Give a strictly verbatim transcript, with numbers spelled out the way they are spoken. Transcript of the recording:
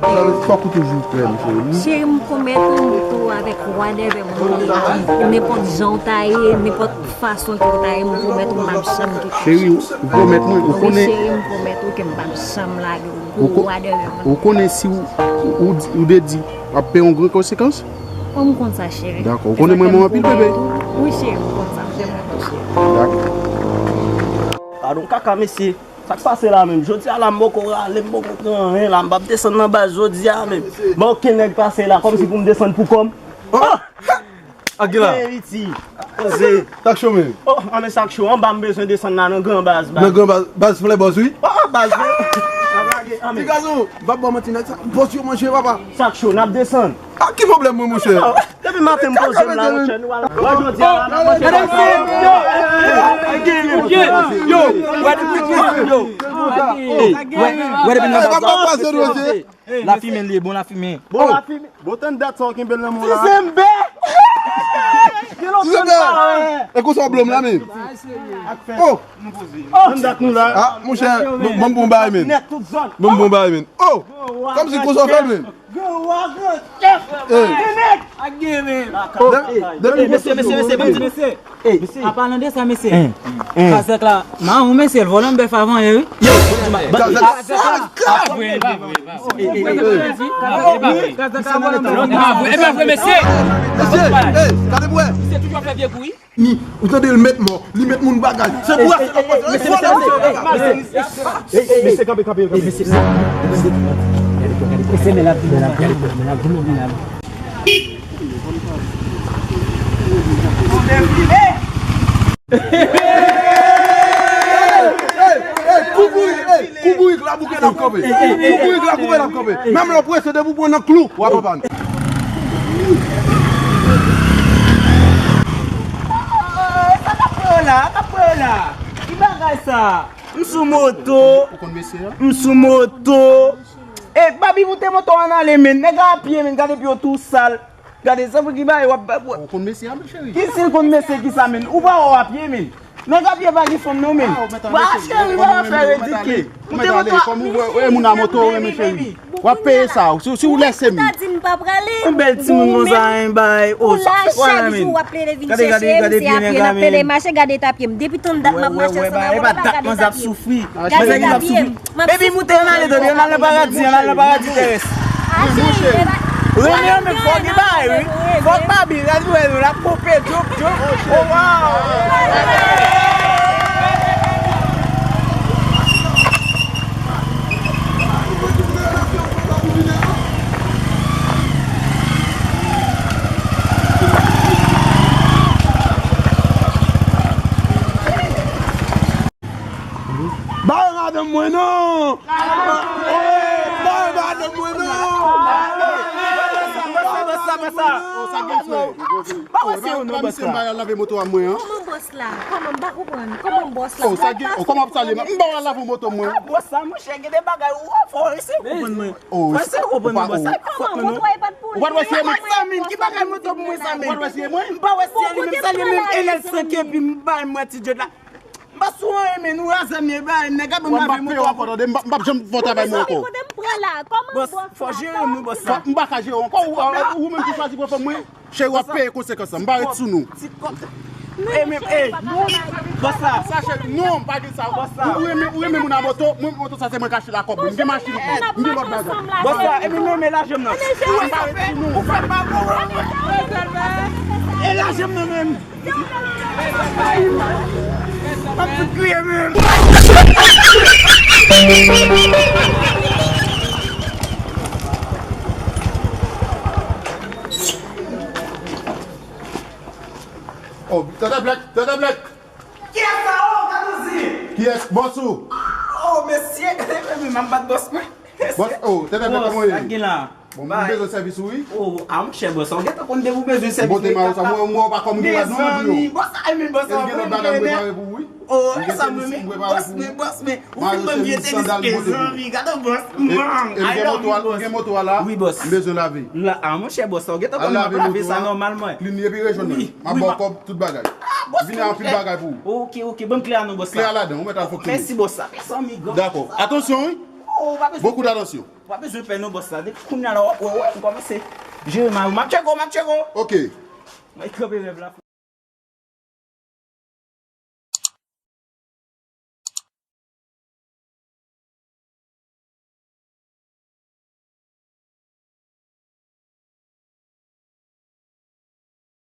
Fòk ou toujou prè, m cheri. Cheri, m pwomèt ou, m tou avèk wa dèvè mwen. Nenpòt jan w ta ye, nenpòt fason ke w ta ye, m pwomèt ou m p ap janm kite w. Cheri, ou pwomèt mwen, ou konnen. Wi, cheri, m pwomèt ou ke m p ap janm lage w. Gwo wa dèvè mwen. Ou konnen si ou, ou, ou, ou te di, w ap peye yon gran konsekans? Wi, m konn sa, cheri. Dakò. Ou konnen m renmen w anpil, bebe. Wi, cheri, m konn sa, m renmen w tou, cheri. Dakò. Gadon kaka, mesye. Sa k pase la menm? Jodi a la, m poko rale, m poko pran anyen la. M p ap desann nan baz jodi a menm. Bon, okenn nèg pase la, kòmsi pou m desann pou kò m. Oh! Ak gen la. Gen piti. Poze. Sa k cho menm? Oh, anben sa k cho. Anba m bezwen desann la nan gran baz, baz. Nan gran baz, baz flè bòs, wi. Oh, oh, baz, wi. N ap lage, anben. Ti gazon, m p ap ba w manti, nèg sa, bòs yo manje, papa. Sa k cho, n ap desann. A ki pwoblèm mwen, monchè? Depi maten m poze m la, monchè, nou al. Wè jodi a la, n ap manje. Yo, yo, wè depi, yo. Wè depi nan baz la. Lafimen li ye, bon lafimen. Bon lafimen. Bon tann dat sa w kenbe l nan men w la. Ti zenbe. Gen lontan m pa wè. E konsa w blo m la menm. Oh. Tann dat nou la. Ah, monchè, bon, bon, bon bagay menm. Nèt tout zòn. Bon, bon bagay menm. Oh. Kòmsi konsa w fè l menm. Gwo wa, gwo chèf. Hey. Gen nèg. Ak gen menm. Oh, depi mesye, mesye, mesye, mesye, mesye. Hey, an palan de sa, mesye. Kazèk la, mawon, mesye, l vòlè yon bèf avan yè, wi. Yo, Kazèk la. Kazèk la. Kazèk la vòlè yon bèf. E pa vre, mesye. Mesye, hey, gade pou wè. Misye toujou ap fè vye kou, wi. Ni, ou tande l met mò, li met moun bagay. Se pou sa l ap pase. Mesye, mesye, mesye, kanpe, kanpe, kanpe. Mesye, mesye, mesye, mesye, mesye, men la, men la, men la. Hey, hey, hey, kou bourik, hey, kou bourik la bouke l ap kanpe. Kou bourik la bouke l ap kanpe. Menm lè w prese, depi w pran nan klou, w ap anpann. Sa k ap fè yo la? Sa k ap fè yo la? Ki bagay sa? M sou moto. Ou konn mesye a? M sou moto. E, Babi, moute moto an ale, men. Nèg a pye, men. Gade pye w tou sal. Gade, sa pou ki bagay w ap ba. Ou konn mesye a, men, cheri? Ki si l konn mesye ki sa, men? Ou pa wè w a pye, men. Nèg a pye pa gen fanm non, men. Ba, cheri, pa fè ridikil. Moute moto a. Kòm ou wè, wè moun a moto, men, cheri. W ap peye sa. Si, si w lèse m. Ou ta di m pa prale. Yon bèl timoun konsa, en bay. Oh, sa fè kwa la, men. Gade, gade, gade pye nèg la, men. Gade eta pye m. Depi tann dat m ap mache ansanm avè w, pa gade eta pye m. Gade eta pye m. Baby, moute, ann ale, tande, ann al nan paradi, ann al nan paradi terès. Renmen, renmen, fòk gen bagay, wi. Fòk Babi, gade, wè, l ap ponpe, djop, djop. Oh, wow. Bay madanm mwen non! Bay madanm mwen non! Bòs la, bòs la, bòs la. Pa wè se ou non, bòs la. Kòman bòs la? Kòman, m pa konprann. Kòman bòs la? Oh, sa gen, oh, kòman ap salye m? M pa wè lave moto mwen. Ah, bòs la, monchè, gen de bagay ou fò eseye konprann mwen. Oh, fò eseye konprann mwen, bòs la. Kòman? Moto a e pa t pou li. Ou pa t wè se mwen? Sa, men, ki bagay moto pou mwen sa, men? Ou pa t wè se mwen? M pa wè se li, men sa li menm, e lè l sanke, epi m bay mwen ti djòd la. M pa sou anyen, men nou razè m ye, bay nèg ap ban m lave moto ankò. Tande, m p ap, m p ap janm fè yon travay mwen ankò. Kote m pran la? Kòman bòs la? Fò jere nou, bòs la. M pa ka jere w ankò, ou, ou menm ki chwazi pran fanm mwen. Cheri, w ap peye konsekans lan, m pa ret sou nou. Ti kòb. E men, e, bòs la. Sa cheri, non, m pa di sa. Bòs la. Ou renmen, ou renmen moun a moto, mwen moto sa se mwen k achte l ak kòb mwen. M gen machin, m gen lòt bagay. Bòs la, e men, men, men lajan m nan. Ou fè pa bon. E lajan m nan menm. Oh, Tata Black, Tata Black. Kiyès sa, oh, Kadouzi? Kiyès, bòs ou? Oh, mesye, gade mwen, m ap bat bòs mwen. Bòs, oh, Tata Black, kòman w ye? Sa k gen la? Bon, m bezwen sèvis ou, wi. Oh, a, monchè, bòs, ou gentan konn depi w bezwen sèvis, mwen, mwen, mezanmi, bòs, ay, men bòs, ou gen lòt bagay m prepare pou ou, wi. Oh, e sa mwen, men, bòs, men, bòs, men, ou fin ban m vye tenis pye zanmi, gade bòs, man, I love you, bòs. Gen moto a la, m bezwen lave. La, a, monchè, bòs, ou gentan konn m ap lave sa nòmalman. Klin li epi rejwenn mwen. M ap ba w kòb, tout bagay. Vini anpil bagay pou ou. Ok, ok, ban m kle a non, bòs la. Kle a ladan, ou mèt al fòk tounen. Mèsi, bòs la. Mezanmi, gòs. Dakò. Atansyon, wi. Beaucoup d'attention. Ou pa bezwen pè non, bòs la. Depi kounye a la, w ap wè, wè, m kòmanse jere mari w. M ap tcheke w, m ap tcheke w. Ok. Mwen kanpe rèv la.